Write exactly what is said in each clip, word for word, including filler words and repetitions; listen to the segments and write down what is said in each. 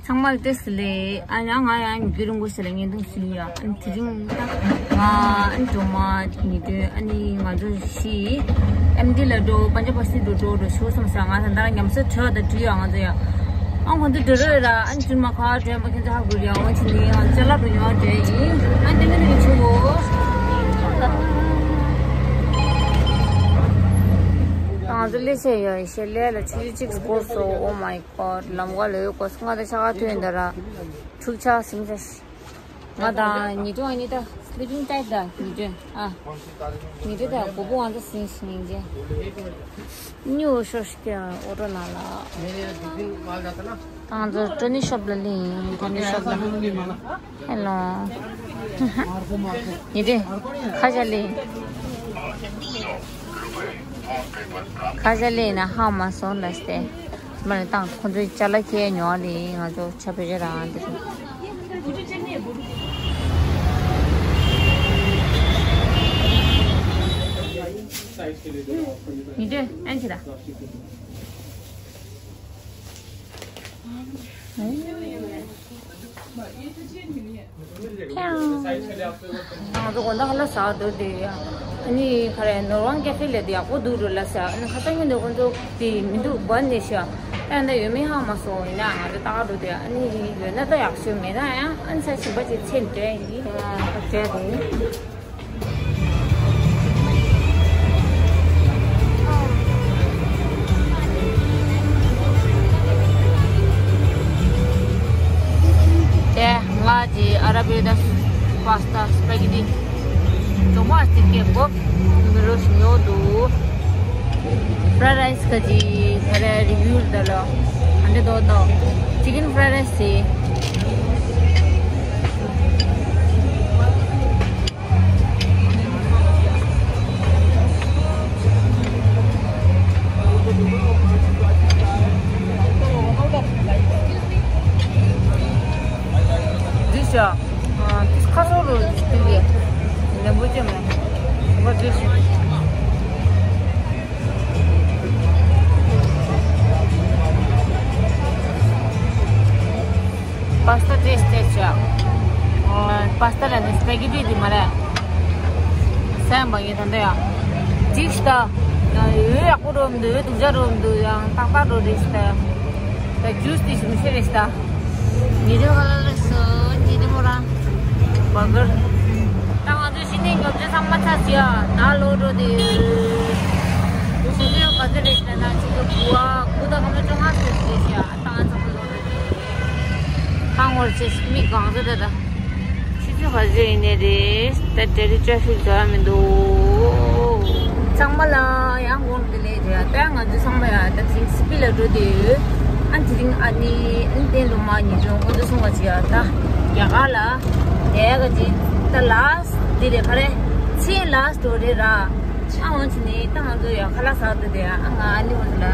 ཚང་མ་ལ་བཀྲ་ཤིས་བདེ་ལེགས། ཨ་ཡང་ང་ཡང་མི་རུང་གོ་ཟེར་ལ་ཉན་དུ་ཞུ་ཡ། ཨ་དེ་རིང་ད་ང་ཨ་འགྲོ་མ་ཉི་དོན་ཨ་ནི་ང་ཚོ་ཤི་ཨེམ་ཌི་ལ་འགྲོ་པན་ཇ་བ་སི་འགྲོ་འགྲོ་འགྲོ་ཤོ་སམ་ས་ང་ད་ད་ཉམས་སད་ཆོ་ད་དུ་ཡ་ང་ཚོ་ཡ། ཨ་ཁོང་ཚོ་འགྲོ་རོགས་ར། ཨ་ཅུན་མ་ཁ་དྲན་པ་ཁྱེད་ཚོ་ཧ་གོ་ཡ། འོ་ཅི་ནི་ང་ཅ་ལག་འགྲོ་ཉོ་འདྲེ་ཡིན། ཨ་དེ་ནི་ནི་ཆུ་བོ། ང་ཚོ་ལས་བྱེད་ཡོད་ཤེས་ལས་ལ་ཆུ་ཆུ་ཅིག་སྐོར་སོ། Oh my God. ལམ་ཀ་ལོས་གོ་སོང་ང་ད་ཤ་ཁ་ཐོན་ད་ར། འཁྲུག་ཆ་སིང་ས་ཤི། ང་དང་ཉི་ཀྲུང་ཨ་ནི་ད་སི་ལི་པིང་ཊའིབ་ད་ཉི་ཀྲུང་ཨ། ཉི་ཀྲུང་ད་གོ་པོ་ང་ད་སིང་སྙིང་རྗེ། ཉུ་ཤོ་ཤི་ཀྱ་ཨོ་ཏོ་ན་ལ། ད་ང་ཚོ་ཀྲོ་ནི་ཤོབ་ལ་ལིང་ཀྲོ་ནི་ཤོབ་ལ། ཧེ་ལོ། ཉི་ཀྲུང་ཁ་ཤ་ལིང་། ཁ་ཤ་ལིང་ན་ཧ་མ་སོང་ལ་སྟེ། མ་ནི་ཏང་ཁོང་ཚོའི་ཅ་ལག་ཁྱེར་ཉོ་བ་ལི་ང་ཚོ་ཆ་བོད་ཇ་རང་འདི་རེད། ཉི་ཀྲུང་ཨན་ཅི་ད། ང་ཚོ་དགོང་དག་ལ་ཟ་འདུག་དེ་ཡ། ཨ་ནི་ཁ་རེ་ནོར་ཝང་ཀེ་ཧྥེ་ལས་དེ་ཡག་པོ་འདུག་འགྲོ་ལ་ཟ། ཨ་ནི་ཁ་སང་ཉིན་དེ་ཁོང་ཚོ་དེ་མི་འདུག་བ་ནས་ཤ། ཨ་ནི་ཡོད་མེད་ཧ་མ་སོང་ཡིན་ན་ང་ཚོ་ལྟ་ག་འགྲོ་དེ། ཨ་ནི་ཡོད་ན་ད་ཡག་ཤོས་མེད་ན་ཡང་ཨ་ནི་ས་ཞིམ་པ་ཅིག་ཚེ་འདྲ་ཡིན་གྱི་ཨ་བྲལ་དེ། དེ་ང་གི་ཨ་ར་བི་ད་པཱ་སི་ཏ་སི་པ་གི་ཏི་ཅོ་མ་སི་ཏི་ཀེ་བོབ་མི་རོ་ཤི་ཉོ་འདུག་ཕ་རའི་རའི་སི་ག་ཅི་ཕ་རའི་རི་བིའུ་ད་ལོ་ཨ་འདྲ་དོ་དོ་ཅི་ཀན་ཕ་རའི་རའི་སི། འདི་ཤ། ཨ། འདི་ཁ་སོ་རུ་འདི་ལས། ལེམ་བུ་ཅན་མ། འོ་འདི་ཤ། པཱ་སི་ཏ་ཏེ་སི་ཏེ་བྱ། པཱ་སི་ཏ་ལ་ནི་སི་པ་གི་ཏི་འདི་མ་རེད། སེམས་པ་ཡིན་ད་འདི་ཡ། འཇིགས་ཤི་ད། ཡོད་ཡག་པོ་འགྲོ་མི་འདུག་ཡོད་སྡུག་ཅག་འགྲོ་མི་འདུག་ཡང་ཏག་ཏག་འགྲོ་རེད་ཤི་ད། ད་ཇུས་དེ་ཞིམ་ཤེས་རེད་ཤི་ད། ཉི་དེ་ག་ལ་ལ་སོ་ཉི་དེ་མོ་ར། བར་གར། ད་ང་ཚོ་ཤི་ནས་ཉོ་ཆ་ཚང་མ་ཚར་ཤི་ཡ། ད་ལོ་འགྲོ་དེ། དུ་ཤི་ཡོད་ག་ཚོད་རེད་ཤི་ད་ན་ཅིག་གི་བུ་བ་བུ་ད་ག་མ་ཅོ་ང་ཚོད་ཤི་ཡ། ད་ང་ཚོ་ལོ་འགྲོ་དེ། ཧང་བོར་ཆེ་མི་གང་ཚོད་རེད་ད། ཆུ་ཚོད་ག་ཚོད་ཡིན་ནའི་རེད། ད་ཏྲེ་རི་ཅོ་ཤུགས་འཛོལ་མི་འདུག་ཚང་མ་ལ་ཡང་དགོངས་དག་ལེ་རེད། ད་ང་ཚོ་ཚང་མ་ཡང་ད་དེ་རིང་སི་པི་ལ་འགྲོ་དུས། ཨ་དེ་རིང་ཨ་ནི་ཨན་ཏན་ལོ་མ་ཉི་ཚོ་ཁོ་ཚོ་སོང་བ་ཅི་ཡ་ད་རྒྱ་གར་ལ་དེ་ག་ཅི་ད་ལ་སི་དེ་རེད་ག་རེ་ཚེ་ལ་སི་ཏོ་རེད་ར། ཨ་འོན་ཅི་ནི་ད་ང་ཚོ་ཡང་ཁ་ལག་ཟ་འདུག་དེ། ཨ་ང་ཨ་ནི་འོན་ལ་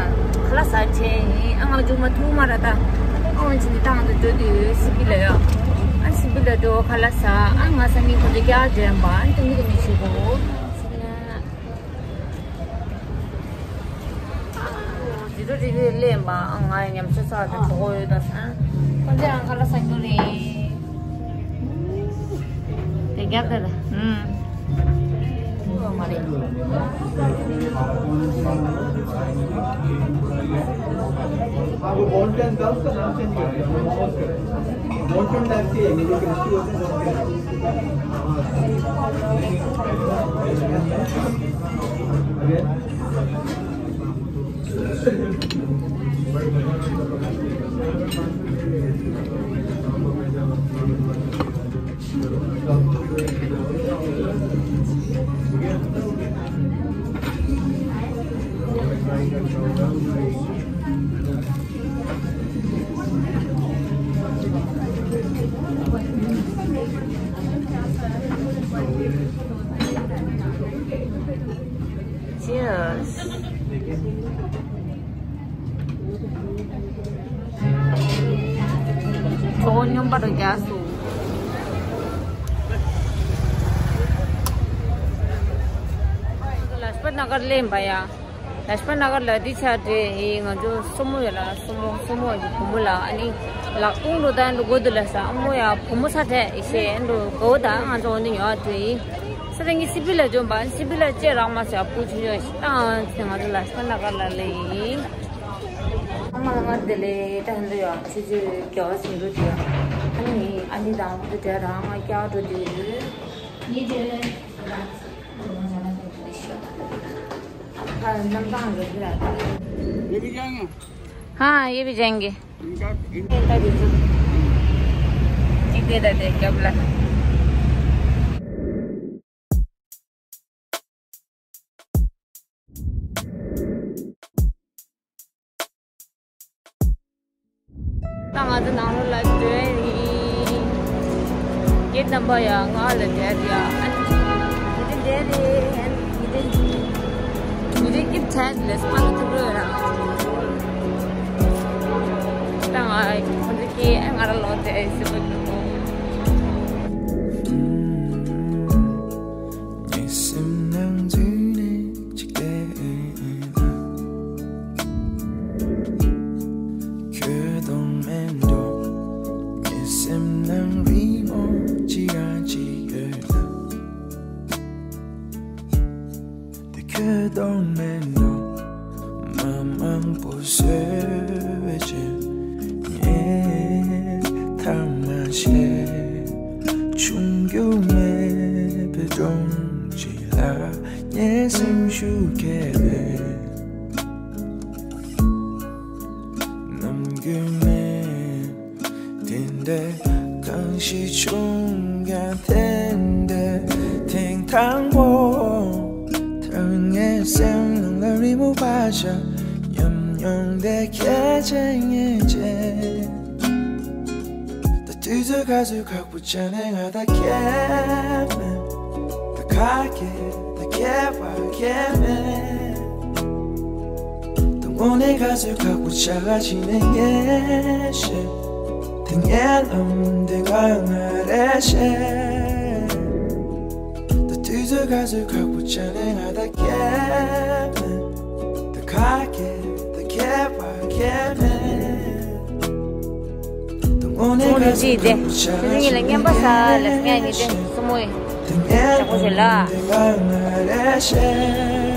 ཁ་ལག་ཟ་ཆེན་ཡིན། ཨ་ང་ཅུང་མ་ཐུག་མ་ར་ད། ཨ་འོན་ཅི་ནི་ད་ང་ཚོ་འགྲོ་དུས་སི་པི་ལ་ཡ། ཨ་སི་པི་ལ་འགྲོ་ཁ་ལག་ཟ། ཨ་ང་ས་མི་ཁོ་ཚོ་རྒྱ་འདྲེན་པ་ཨ་ཏི་མི་དེ་མི་ཤི་གོ། ཇི་འགྲོ་ཇི་འགྲོ་ལེན་པ། ཨ་ང་ཡང་ཉམས་ཆག་ཚ་དེ་གྲོགས་ཡོད་ད་ས། ཁོ་ཚོ་ཡང་ཁ་ལག་ཟ་འགྲོ་རེད། དེ་རྒྱབ་དེ་ལ། ཨུམ། ཨོ་མ་རེད། Cheers. གྲོགས་སྙོམས་པ་རུ་རྒྱག་སོང་། ལ་ཤ་པ་ན་གར་ལེན་པ་ཡ། ལ་ཤ་པ་ན་གར་ལ་འདི་ཆ་དེ་ཡི་ང་ཚོ་སོ་མོ་ཡོད་ལ། སོ་མོ་སོ་མོ་ཡི་བུ་མོ་ལ་ཨ་ནི་ལག་ཀུང་ལོ་ད་འགྲོ་དགོས་འདུག་ལ་ས། ཨ་མོ་ཡ་བུ་མོ་ས་ཐད་ཡི་ཤེས་འགྲོ་དགོས། ད་ང་ཚོ་འོ་འདི་ཉོ་བ་དུ་ཡི་ས། ད་ངི་སི་པི་ལ་འཇོན་པ། སི་པི་ལ་ཅེ་རག་མ་ས་བུ་ཆུ་ཉོ་ཤི་ད་ང་ཚོ་ལ་ཤ་པ་ན་གར་ལ་ལེ་ཡི། ཨ་མ་ལ་ང་དེ་ལེ་ད་འདི་ཡོད་ཆུ་ཆུ་རྒྱལ་བ་སིང་འགྲོ་དུ་ཡོད། ཨ་ནི་ཨ་ནི་དང་དུ་དེ་རང་ང་སྐྱ་འགྲོ་དུ་ཡོད། ཡི་དེ་ལེ། ཧ་ཡེ་བི་ཅན་གྱི། ཨིན་ད་དེ་ཚོ། ཅིག་དེ་ད་དེ་རྒྱབ་ལ། ད་ང་ཚོ་ནང་ལོགས་ལ་འགྲོ་ཡིན། གེ་ཊི་ནམ་བར་ཡ་ལྔ་ལ་བསྡད་ཡ། ཨ་ནི་མི་དེ་འདྲ་རེད། ཨ་ནི་མི་དེ་མི་དེ་སྐྱིད་ཆ་ལས་ཕ་ལ་ཐུག་རོགས་ར། ད་ང་ཁོང་ཚོ་གིས་ང་ར་ལོག་བསྡད་ཟེར་བ་འདུག་ངའི་སེམས་ནང་འཛུལ་ནས་ཅིག་བལྟས་ན། ཁྱོད་གདོང་མེད་འགྲོ། ངའི་སེམས་ནང་རི་མོ་ཅི་ཡང་ཅི་ཡོད་ན། དེ་ཁྱོད་གདོང་མེད་འགྲོ། མ་མང་པོ་བཟོས་བྱས་ངས་ཐ་མ་བྱས། ཆུང་རྒྱུ་མེད་པའི་སྒྲོམ་གཅིག་ལ་ངའི་སེམས་ཤུགས་སྐྱེས་པས། ནམ་རྒྱུན་ནས་དེ་འདྲའི་གང་ཞིག་བྱུང་ཀྱང་། དེ་འདྲའི་ཐེངས་དང་པོ་དེར་ངའི་སེམས་ནང་ལ་རི་མོ་བ་ཤ་ཉམས་མྱོང་དེ་ཁྱེད་ཅན་ངེས་ཅན། ད་དུས་ཚོད་ག་ཚོད་ཁག་པོ་ཆགས་ནས་ང་ད་ཁྱེད་མེད། ད་ཁ་སྐད་ད་ཁྱེད་པ་ཁྱེད་མེད། ད་དངོས་གནས་ག་ཚོད་ཁག་པོ་ཆགས་ཀྱི་ནས་ངས་ཤེས། དེ་ངའི་ལམ་དེ་ང་ང་རེ་ཤེས། ད་དུས་ཚོད་ག་ཚོད་ཁག་པོ་ཆགས་ནས་ང་ད་ཁྱེད་མེད། ད་ཁ་སྐད་ད་ཁྱེད་པ་ཁྱེད་མེད། ད་དངོས་གནས་ག་ཚོད་ཁག་པོ་ཆགས་ཀྱི་ནས་ངས་ཤེས། དེ་ངེད་ལ་སྙན་པ་ས་ལ་སྙན་ངེས་ཅན་སོ་མོ་ཡིན། དེ་ངའི་ལམ་དེ་ང་ང་རེ་ཤེས།